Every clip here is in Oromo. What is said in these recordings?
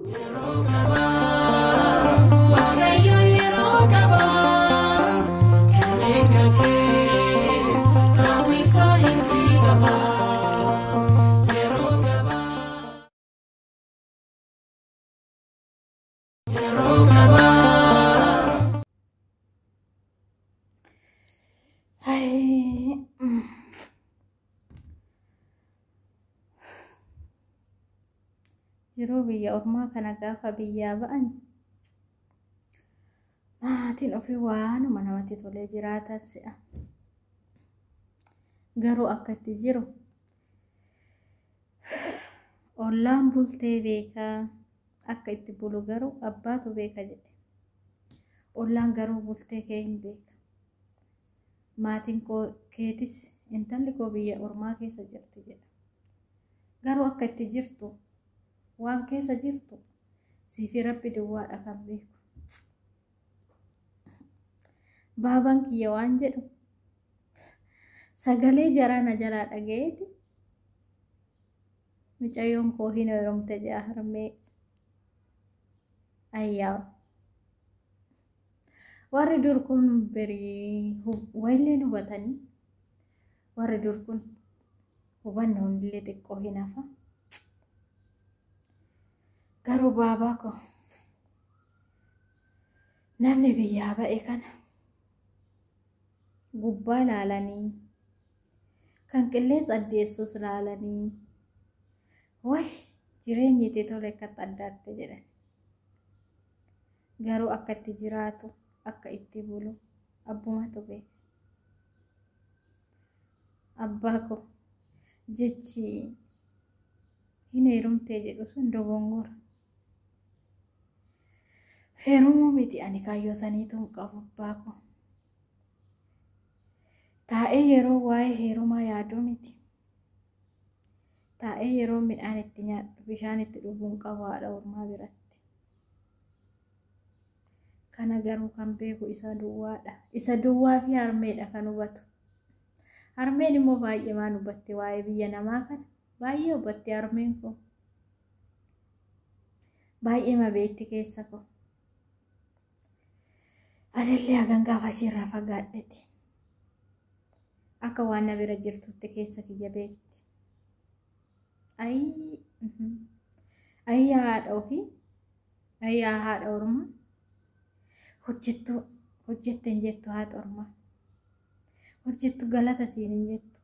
Yeroo qabaa, Waaqayyo yeroo qabaa, kan eeggatee raawwisaa hin qabaa. Yeroo qabaa. Yeroo qabaa. Jiruu biyya ormaa kana gaafa biyyaa ba'an maatiin ofii waanuma namatti tolee jiraatan se'a. Garuu akka itti jiru ollaan bultee beekaa, akka itti bulu garuu abbaatu beeka jedhe. Ollaan garuu bultee kee hin beeka. Maatiin keetis intalli koo biyya ormaa keessa jirti jedha. Garuu akka itti jirtu, waan keessa jirtu siifi Rabbi duwwaadha kan beeku. Baabaan kiyya waan jedhu sagalee jaraa na jalaa dhaga'eeti, mucayyoon koo hin heerumte jedha harmee. Ayyaa, warri dur kun berii wayillee hubatanii, warri dur kun hubannoon illee xiqqoo hin hafa. Garuu baabaa koo, namni biyyaa ba'e kana gubbaa laalanii, kan qilleensa addeessus laalanii, way jireenyi itti tole akkatti addaatte jedhan. Garuu akka itti jiraatu, akka itti bulu abbumatu beeka. Abbaa koo, jechi hin heerumtee jedhu sun dogongora. Heerumuu miti, ani kaayyoo saniitu hin qabu, abbaa koo. Taa'ee yeroo waa'ee heerumaa yaaduu miti. Taa'ee yeroo midhaan itti nyaadhu, bishaan itti dhuguu hin qabu haadha ormaa biratti. Kana garuu kan beeku isa duwwaadha. Isa duwwaa fi harmeedha kan hubatu. Harmeen immoo baay'ee maan hubatti waa'ee biyya namaa kana. Baay'ee hubatti harmeen koo. Baay'ee mabeetti keessa koo. Anillee hagan gaafa isheerraa fagaadheeti. Akka waan na bira jirtutti keessa kiyya beekti. Ayii, ayyaa haadha ofii, ayyaa haadha ormaa. Hojjettu hojjette hin jettu haadha ormaa. Hojjettu galata siin hin jettu.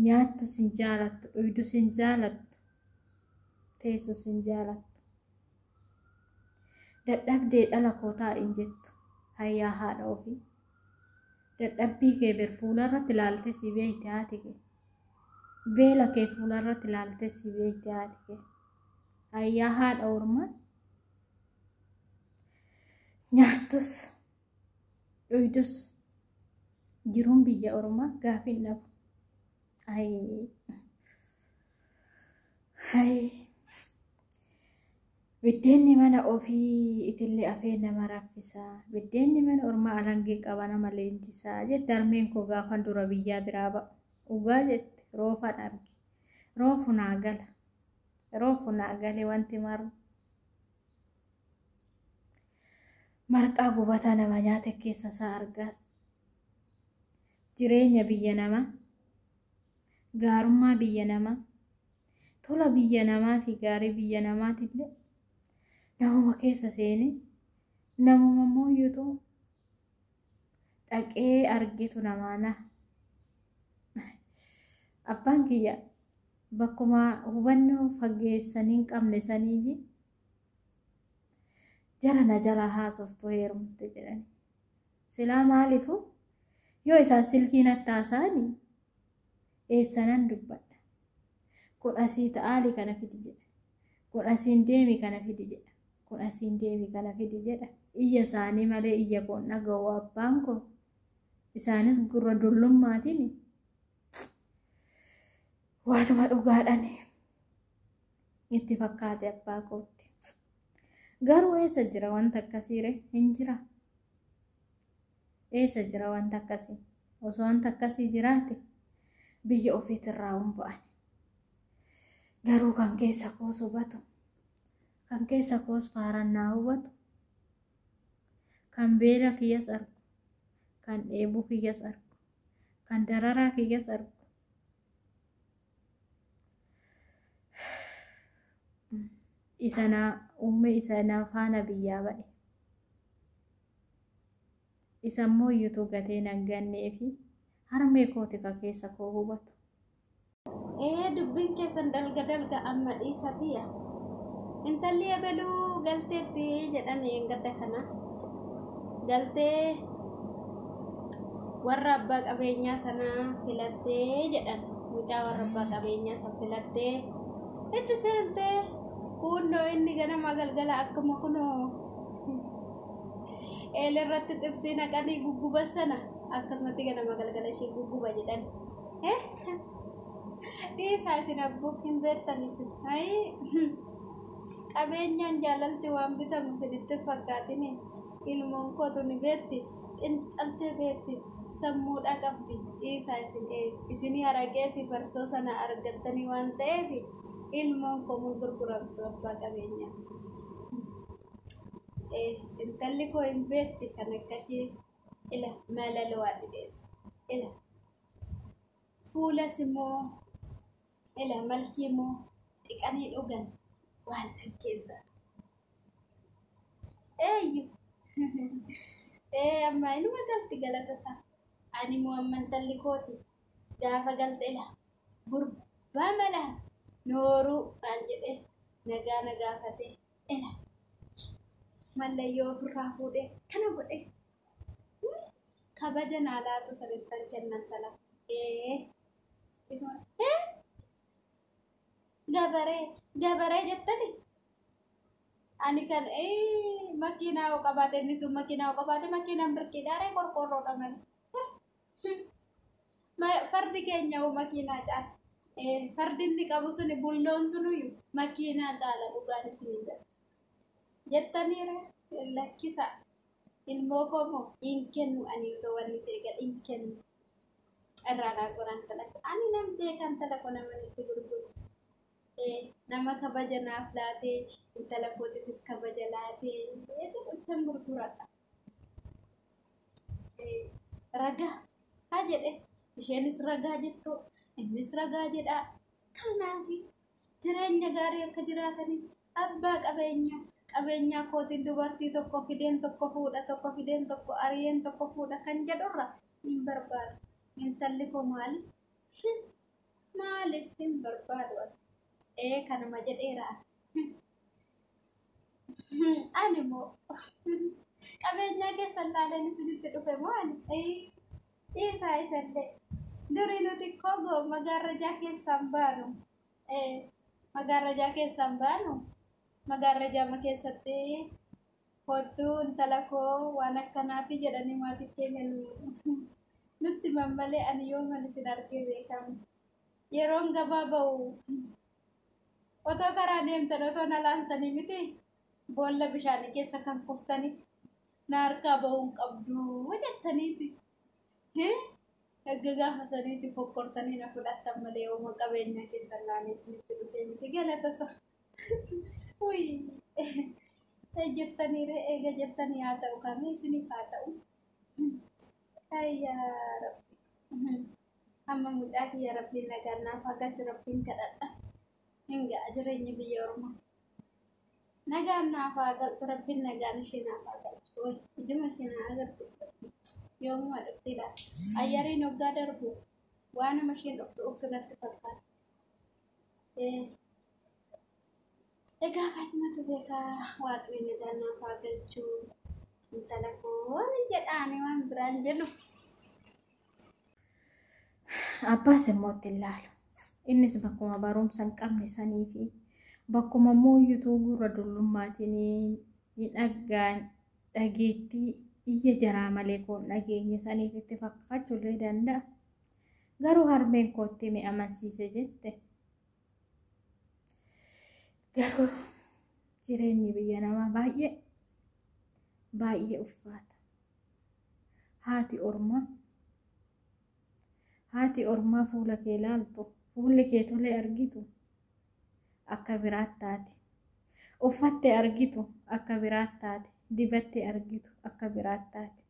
Nyaattu sin jaalattu, dhugdu sin jaalattu, teessu sin jaalattu. Dadhabdee dhala koo taa'i hin jettu. Hayyaa haadha ofii. Dadhabbii kee ber fuularratti ilaalte si beekti haati kee. Beela kee fuularratti ilaalte si beekti haati kee. Hayyaa haadha ormaa. Nyaattus dhugdus jiruun biyya ormaa gaafii hin dhabu. Ayii. Ayii. Biddeenni mana ofii itillee afee nama raffisaa. Biddeenni mana ormaa alangee qaba nama leenjisaa jette harmeen koo gaafan dura biyyaa biraa ba'u. Dhugaa jette, roofan arge. Roofu naa gala. Roofu naa gale wanti maru. Marqaa gubataa nama nyaate keessa isaa argaas. Jireenya biyya namaa, gaarummaa biyya namaa, tola biyya namaa fi gaarii biyya namaatillee namuma keessa seenee, namuma mooyyutu dhaqee argetu namaa na. Abbaan kiyya bakkuma hubannoo fageessanii hin qabne saniifi jara na jalaa haasoftu heerumte jedhani. Silaa maaliifu yoo isaan silkii natti haasa'anii eessanan dubbadha. Kun asii ta'aalii kana fidi jedha. Kun asiin deemi kana fidi jedha. Kun asiin deemi kana fidi jedha. Iyya isaanii malee iyya koon dhaga'u abbaan koo. Isaanis gurra dullummaatiin waanuma dhugaadhaan itti fakkaate abbaa kootti. Garuu eessa jira wanta akkasii ree? Hin jira. Eessa jira wanta akkasii? Osoo wanta akkasii jiraate biyya ofiitirraa hin ba'an. Garuu kan keessa koo sobatu Kan keessa koos faarannaa hubatu, kan beela kiyyas argu, kan dheebuu kiyyas argu, kan dararaa kiyyas argu. Isa naa uume, isa naa faana biyyaa ba'e. Isa immoo iyyutuu gatee naggannee fi harmee kooti ka keessa koo hubatu. Ee, dubbiin keessan dalga dalga amma dhiisatiya. Intalli ebeluu galteetti jedhan gadda kana. Galtee warra abbaa qabeenyaa sanaa filattee jedhan. Mucaa warra abbaa qabeenyaa san filattee itti seentee kunnoo inni ganama galgala akkuma kunoo eelerratti xibsii naqanii gugguba sana akkasumatti ganama galgala ishee gugguba jedhan. Dhiisaa isin abboo hin beektan isin. Ayi, qabeenyaan jaalalti waan bitamu isinitti fakkaatini. Ilmoon kootu ni beekti, xinxaltee beekti, sammuudhaa qabdi. Dhiisaa isin, isinii araqee fi farsoo sana argattanii waan ta'eef ilmoon koo mun gurguramtu abbaa qabeenyaa. Intalli koo hin beekti kan akkashii ila malaloo dhiyeessa. Ila fuulas immoo ila malkii immoo dhiqanii dhugan waan tan keessa. Eeyyu. Ee, amma inuma galti, galata isaa. Ani immoo amma intalli kooti gaafa galte ila gurbaa mala nooruu naan jedhee nagaa na gaafate, ila mallayyoo ofirraa fuudhee kana godhe kabaja naa laatu sanittan kennan tala. Ee, gabaree gabaree jettani ani kan makiinaa yoo qabaate, inni sun makiinaa yoo qabaate makiinaan birqiidhaaree qorqoorroodha malee. Fardi keenya hoo makiinaa caala. Fardi inni qabu suni bulloon sunuyyuu makiinaa caala, dhugaan isinii jedha. Jettaniire lakkisa. Ilmoo koo moo hin kennu, ani otoo wanni ta'e gad hin kennu. Irraa naa goran tala. Ani nan beekan tala koo nama itti gurguru. Nama kabaja naaf laatee intala kootiifis kabaja laatee jedhu ittan gurguradha. Ragaa haa jedhe, isheenis ragaa jettu, innis ragaa jedha. Kanaaf jireenya gaarii akka jiraataniif abbaa qabeenyaa qabeenyaa kootiin dubartii tokko fideen tokko fuudha, tokko fideen tokko ariyeen tokko fuudha kan jedhurra hin barbaadu. Intalli koo maali? Maaliif hin barbaadu? Ee, kanuma jedheera. Ani immoo qabeenyaa keessan laaleen isinitti dhufe moo ani? Dhiisaa isallee. Durii nuti kogoo magaarrajaa keessaan baanu. Magaarrajaa keessaan baanu. Magaarrajaama keessatti kottuu intala koo waan akkanaati jedhanii maatii keenya nutti mammalee, ani yooman isin argee beekamu. Yeroon gabaa ba'u otoo karaa deemtan otoo na laaltanii miti, boolla bishaanii keessa kan kuftanii na harkaa ba'uu hin qabdu jettaniiti. Erga gaafa saniiti fokkortanii na fudhattan malee yooma qabeenya keessan laalee isinitti dhufee miti, galata isaa. Uy, jettaniire, eega jettanii haa ta'u, kamii isiniif haa ta'u. Ayyaa Rabbi. Amma mucaa kiyya Rabbiin nagaan naaf haa galchu, Rabbiin kadhadha. Hin ga'a jireenyi biyya Oromoo. Nagaan naaf haa galtu, Rabbiin nagaan ishee naaf haa galchu. Way, ijuma ishee naa agarsiisa. Yoomuma dhufti laata? Ayyariin hoggaa darbu waanuma isheen dhuftu dhuftu natti fakkaata. Egaa akkasumatti beekaa, Waaqni nagaan naaf haa galchu. Intala koo ni jedhaani, waan biraan jedhu. Abbaas immoo itti ilaalu. Innis bakkuma barumsa hin qabne sanii fi bakkuma mooyyutuu gurra dullummaatiin hin dhaggaan dhageettii iyya jaraa malee koon dhageenye saniif itti fakkaachuullee danda'a. Garuu harmeen kootti mi amansiise jette. Garuu jireenyi biyya namaa baay'ee baay'ee ulfaata. Haati ormaa fuula kee ilaaltu, fuulli kee tolee argitu akka biraatti taati. Uffattee argitu akka biraat taate. Dibattee argitu akka biraat taate.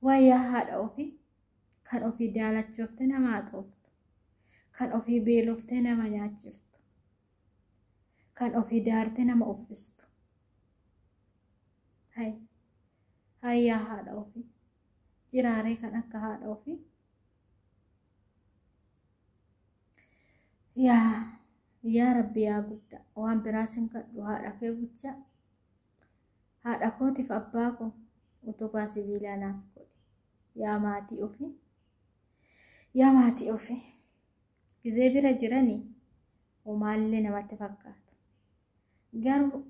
Wayyaa haadha ofii kan ofii daalachoofte nama haxooftu. Kan ofii beeloftee nama nyaachiftu. Kan ofii daarte nama uffistu. Hay hayyaa haadha ofii jiraaree kan akka haadha ofii. Yaa yaa Rabbi yaa guddaa waan biraa sin kadhu haadha kee bulchaa. Haadha kootiif abbaa koo utubaa sibiilaa naaf godhe. Yaa maatii ofii. Yaa maatii ofii. Gizee bira jiranii homaallee namatti fakkaatu. Garuu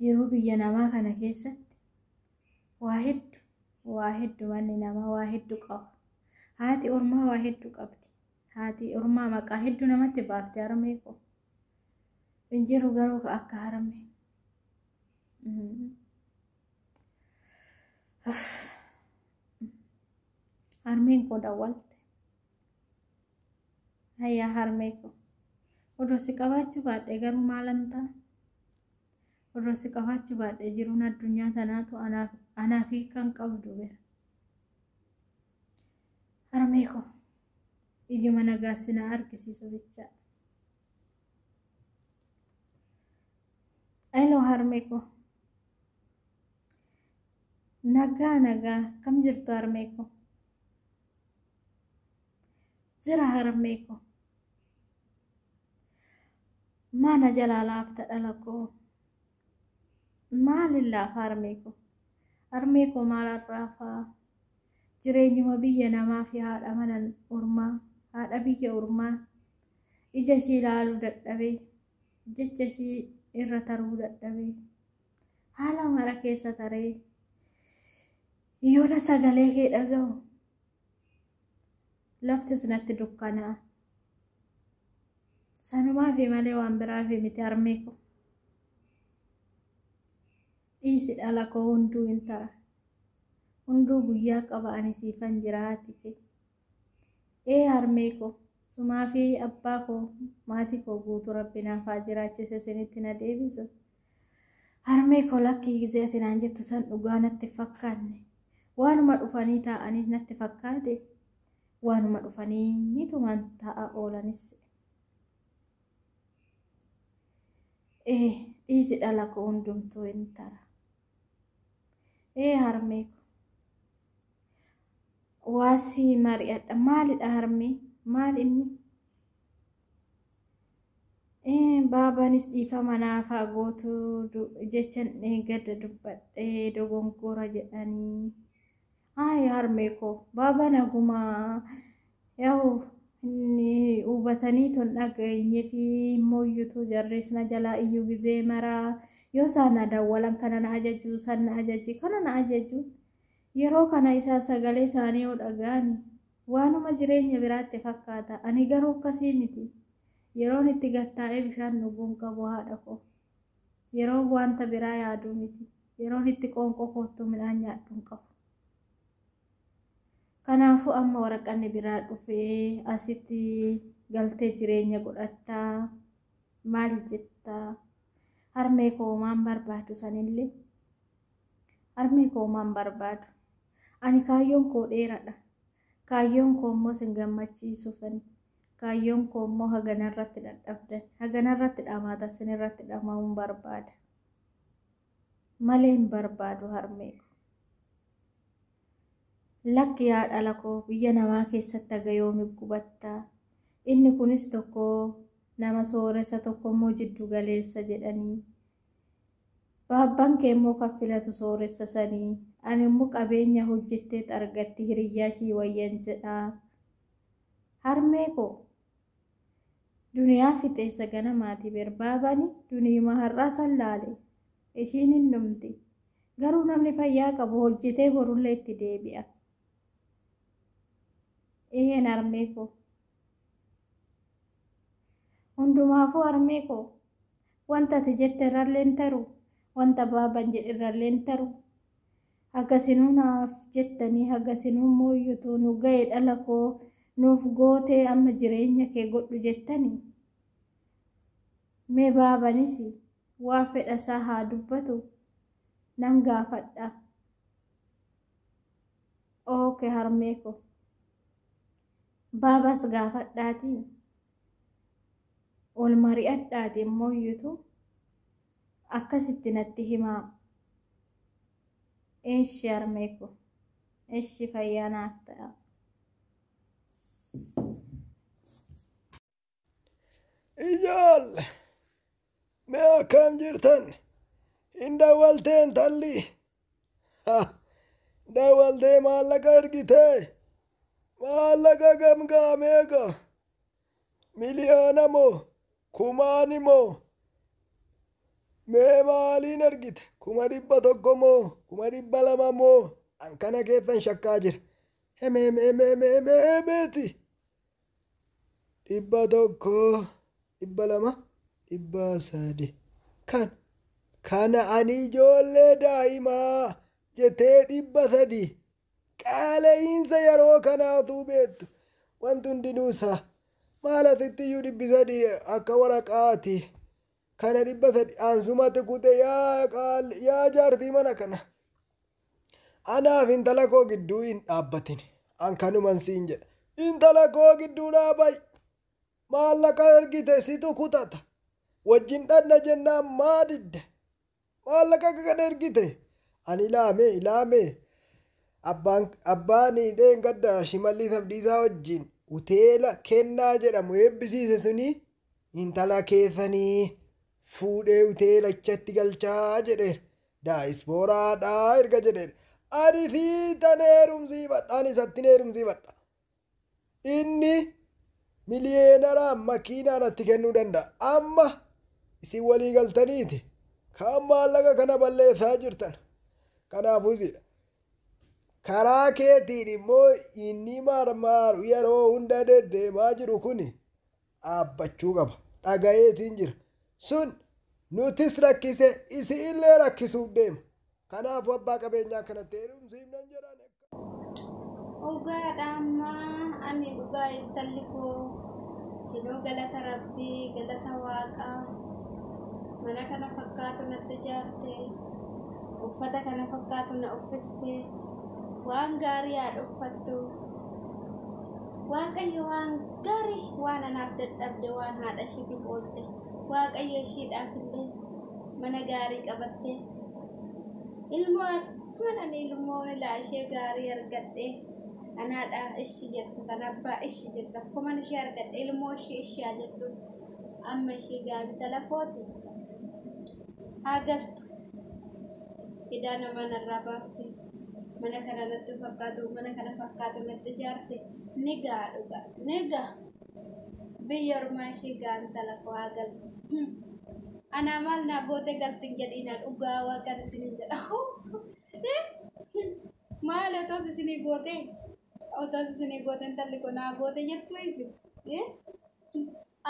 jiruu biyya namaa kana keessatti waa hedduu waa hedduu manni namaa waa hedduu qaba. Haati ormaa waa hedduu qabdi. Haati ormaa maqaa hedduu namatti baafti harmee koo. Hin jiru garuu akka harmee. Harmeen koo dawwalte. Hayyaa harmee koo. Odoo si qabaachuu baadhee garuu maalan ta'a? Odoo si qabaachuu baadhee jiruun addunyaa tanaatu anaaf kan qabdu bira. Harmee koo ijuma nagaa si na argisiisu bichaa. Hello harmee koo. Nagaa nagaa kam jirtu harmee koo? Jira harmee koo. Mana jalaa laafta dhala koo. Maalin laafa harmee koo? Harmee koo maal arraafaa? Jireenyuma biyya namaa fi haadha mana ormaa, haadha biyya ormaa ija ishii ilaaluu dadhabee, jecha ishii irra taruu dadhabee, haala mara keessa taree, yoona sagalee kee dhaga'u laftis natti dukkanaa'a. Sanumaa fi malee waan biraa fi miti harmee koo. Dhiisi dhala koo hunduu hin tara. Hunduu guyyaa qaba ani siifan jira haati kee. Ee harmee koo sumaa fi abbaa koo maatii koo guutuu rabbi naaf haa jiraachise isinitti na deebisu. Harmee koo lakkii gizee ati naan jettu san dhugaa natti hin fakkaanne. Waanuma dhufanii taa'anis natti fakkaate. Waanuma dhufanii tumaan taa'aa oolanis. Ee dhiisi dhala koo hundumtuu hin tara. Ee harmee koo. Waasii mari'adha. Maalidha harmee? Maal inni? Baabaanis dhiifama naaf haa gootu jechan gadda dubbadhee dogongora jedhanii. Hayi harmee koo baabaan hagumaa yaa'u hubatanii ton dhageenye fi mooyyutu jarris na jalaa iyyuu gizee maraa yoo isaan na dawwalan kana na ajaju san na ajaji kana na ajaju yeroo kana isaa sagalee isaanii yoo dhaga'ani waanuma jireenya biraatti fakkaata. Ani garuu akkasii miti. Yeroon itti gattaa'ee bishaan dhuguun qabu haadha koo. Yeroo wanta biraa yaaduu miti. Yeroon itti qoonqoo koottuu midhaan nyaadhu hin qabu. Kanaafuu amma waraqanni biraa dhufee asitti galtee jireenya godhattaa maal jettaa? Harmee koo maan barbaadu sanillee? Harmee koo maan barbaadu? Ani kaayyoon koo dheeradha. Kaayyoon koo immoo sin gammachiisuufani. Kaayyoon koo immoo haganarratti dadhabdan. Haganarratti dhamaata sinirratti dhama'uun barbaada. Malee hin barbaadu harmee koo. Lakki yaa dhala koo biyya namaa keessatti haga yoomi gubattaa? Inni kunis tokko nama sooressa tokko immoo jiddu galeessa jedhanii. Baabbaan kee immoo kan filatu sooressa sanii. Ani immoo qabeenya hojjetteet argatti hiriyyaa ishii wayyan jedhaa. Harmee koo duniyaa fixeessa ganamaati barbaabani duniima har'aa san laale. Ishiin hin dhumti. Garuu namni fayyaa qabu hojjetee borullee itti deebi'a. Eeyyeen harmee koo. Hundumaafuu harmee koo wanta ati jette irrallee hin taru. Wanta baaban jedhe irrallee hin taru. Hagasinuu naaf jettanii hagasinuu mooyyutuu nu ga'e dhala koo nuuf gootee amma jireenya kee godhu jettanii. Mee baabanis waa fedha isaa haa dubbatu nan gaafadha. Ooke harmee ko. Baabas gaafadhaatii ol mari'adhaati immoo iyyutu akkasitti natti himaa. Eshi harmee ko. Eshi fayyaa naaf ta'a. Ijoolle mee akkam jirtan? Hin dawwaltee intalli? Dawwaltee maallaqa ergitee? Maallaqa gamgaamee gaa? Miliyoona moo? Kumaani moo? Mee maaliin ergite? 100,000 moo? 200,000 moo? An kana keessan shakkaa jira. Hemeemeemeemeeti. 100, 200, 300. Kan kana ani ijoollee daa'imaa jettee 300. Qaala'insa yeroo kanaatu beektu. Wanti hundinuu isaa maal asitti iyyuu 300 akka waraqaati. Kana 300 ansumatti kute yaa qaali yaa jaartii mana kana. Anaaf intala koo gidduu hin dhaabbatin. An kanuman siin jedha. Intala koo gidduu dhaabai. Maallaqa ergite situ kutata. Wajjin dhanna jennaan maa didde? Maallaqa kana ergite. Ani ilaame ilaame. Abbaan dheengadda Shimallis Abdiisaa wajjin hoteela kennaa jedhamu eebbisiise suni intala keessanii fuudhee hoteelachatti galchaa jedheera. Daa'ispooraadhaa erga jedheera. Ani siitan heerumsiifadha. Ani isatti heerumsiifadha. Inni miliyeenaraan makiinaa natti kennuu danda'a. Amma isin walii galtaniiti. Kan maallaqa kana balleessaa jirtan. Kanaafuu isidha. Karaa keetiin immoo inni marmaaru yeroo hunda deddeemaa jiru kun dhaabbachuu qaba. Dhaga'eetiin jira. Sun nutis rakkise isin illee rakkisuuf deema. Kanaafuu abbaa qabeenyaa kanatti heerumsiifnan jedhan. Dhugaadha ammaa ani dhugaa intalli koo kinoo galata rabbii galata waaqaa mana kana fakkaatu natti ijaarte uffata kana fakkaatu na uffiste waan gaarii haa uffattu waaqayyo waan gaarii waan anaaf dadhabde waan haadha ishiitiif oolte waaqayyo ishiidhaaf illee mana gaarii qabatte ilmoo akkuma ani ilmoo ilaa ishee gaarii argadhe anaadha ishi jettu kan abbaa ishi jettu akkuma ishee argadhe ilmoo ishee ishee haa jettu amma ishee gaantala kooti haa galtu hidhaa namaa narraa baafte mana kana natti fakkaatu mana kana fakkaatu natti ijaarte ni gaa dhuga ni gaa biyya ormaa ishee gaantala koo haa galtu. Anaa maal naa goote galtin jedhiina dhugaa waaqan isinin jedha. Maal otoos isinii goote otoos isinii goote intalli kun naa goote jettu isin.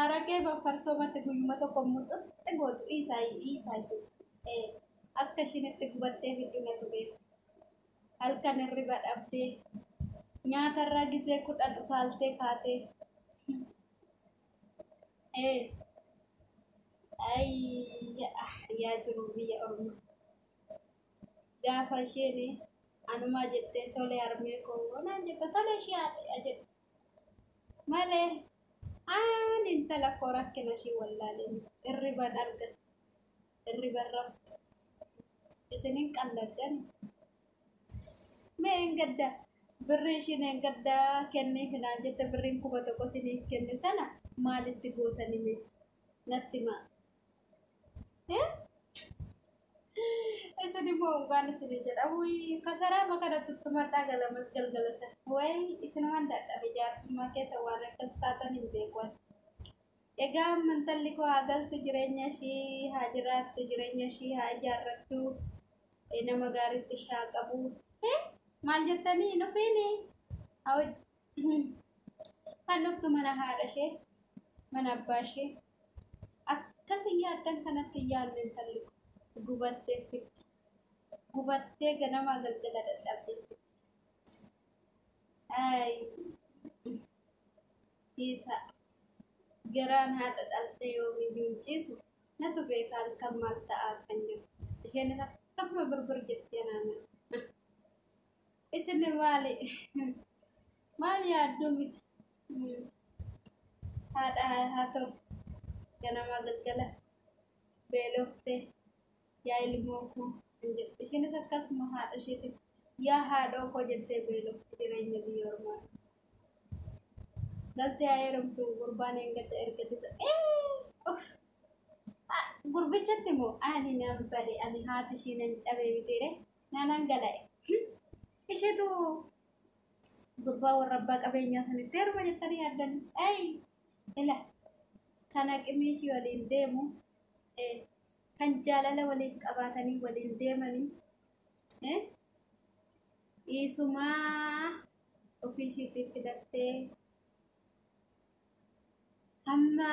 Araqee farsoo matti guyyuma tokko muxuxxi gootu dhiisaa dhiisaa isin. Akka ishiin itti gubattee fiddu beeku. Halkan hirriba dhabdee nyaatarraa gizee 10 utaaltee kaatee. Yaa jiru biyya ormaa. Gaafa isheen anumaa jettee tole harmee koo naan jette tole ishee haadha jedhu. Malee aan intala koo rakkina ishee wallaaleen hirriban argattu hirriban raftu. Isinin qalladdan. Mee hin gadda birrii ishiin hin gaddaa kenniif naan jette birriin 1000 isiniif kenne sana maalitti gootani mee natti himaa. Isin immoo waan isin jedha wuyi kasaraa kana tuttumadhaa galamas galgala sana wayi isin waan dadhabe jaarsummaa keessa waan akkas taatan hin beeku. Egaa amma intalli koo haa galtu jireenya ishii haa jiraattu jireenya ishii haa ijaarrattu nama gaariitti ishee haa qabu. Maal jettanii nufiini kan dhuftu mana haadha ishee mana abbaa ishee akkas hin yaaddan kanatti hin yaadne intalli koo gubattee fitti gubattee ganamaa galgala dadhabdeetti. Dhiisa garaan haadha dhaltee yoomiyyuu hin ciisu. Natu beeka halkan maal ta'aa akkan jiru. Isheenis akkasuma birbir jetti anaan. Isin maali? Maal yaadduu miti? Haadha haa ta'u ganama galgala beeloftee yaa ilmoo koo kan jettu. Isheenis akkasuma haadha isheetiin yaa haadhoo koo jettee beelofte jireenya biyya ormaa. Galtee haa heerumtu gurbaan eeggatte ergatisa. Gurbichatti moo ani nan bade ani haati ishii nan cabee mitiire nanan gala'e. Isheetu gurbaa warra abbaa qabeenyaa sanitti heeruma jettanii yaaddan. Ayi ila kan haqimii ishii waliin deemu kan jaalala waliin qabaatanii waliin deemanii dhiisumaa ofii ishiitti filattee hamma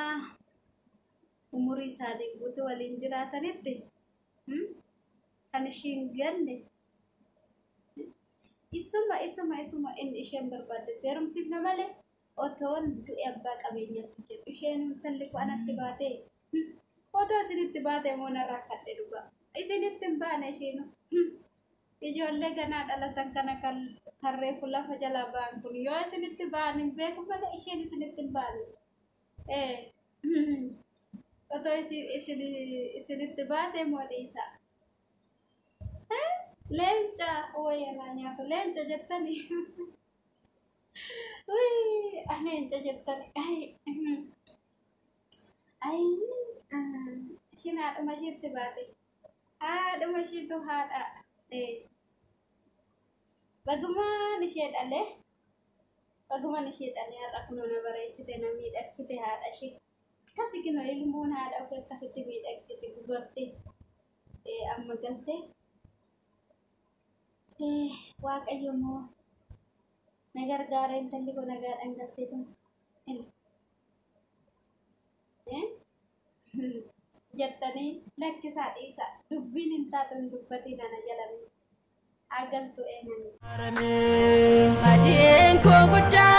umurii isaanii guutuu waliin jiraatanitti kan ishiin galle isuma isuma isuma inni isheen barbaaddetti heerumsiifna malee otoon du'e abbaa qabeenyaatti jedhu isheen intalli koo anatti baatee otoo isinitti baate immoo narraa rakkadhe dhugaa isinitti hin baane isheenu ijoollee ganaa dhalatan kana kan reefu lafa jalaa ba'an kun yoo isinitti ba'an hin beeku malee isheen isinitti hin baane. Otoo isinitti baate immoo dhiisa. Leenca wayyanaa nyaatu leenca jettanii. Leenca jettanii. Ishiin haadhuma isheetti baate. Haadhuma isheetu haadha. Bagumaan ishee dhalee. Bagumaan ishee dhalee har'a kunoo na bareechite na miidhagsite haadha ishee. Akkasi kinoo ilmoon haadha ofii akkasitti miidhagsite gubatte amma galtee. Waaqayyo immoo na gargaara intalli koo nagaadhaan galteetu jettanii lakkisaa dhiisaa dubbiin hin taatu hin dubbatiin ana jalame haa galtu eenani. Adiin koo guddaa.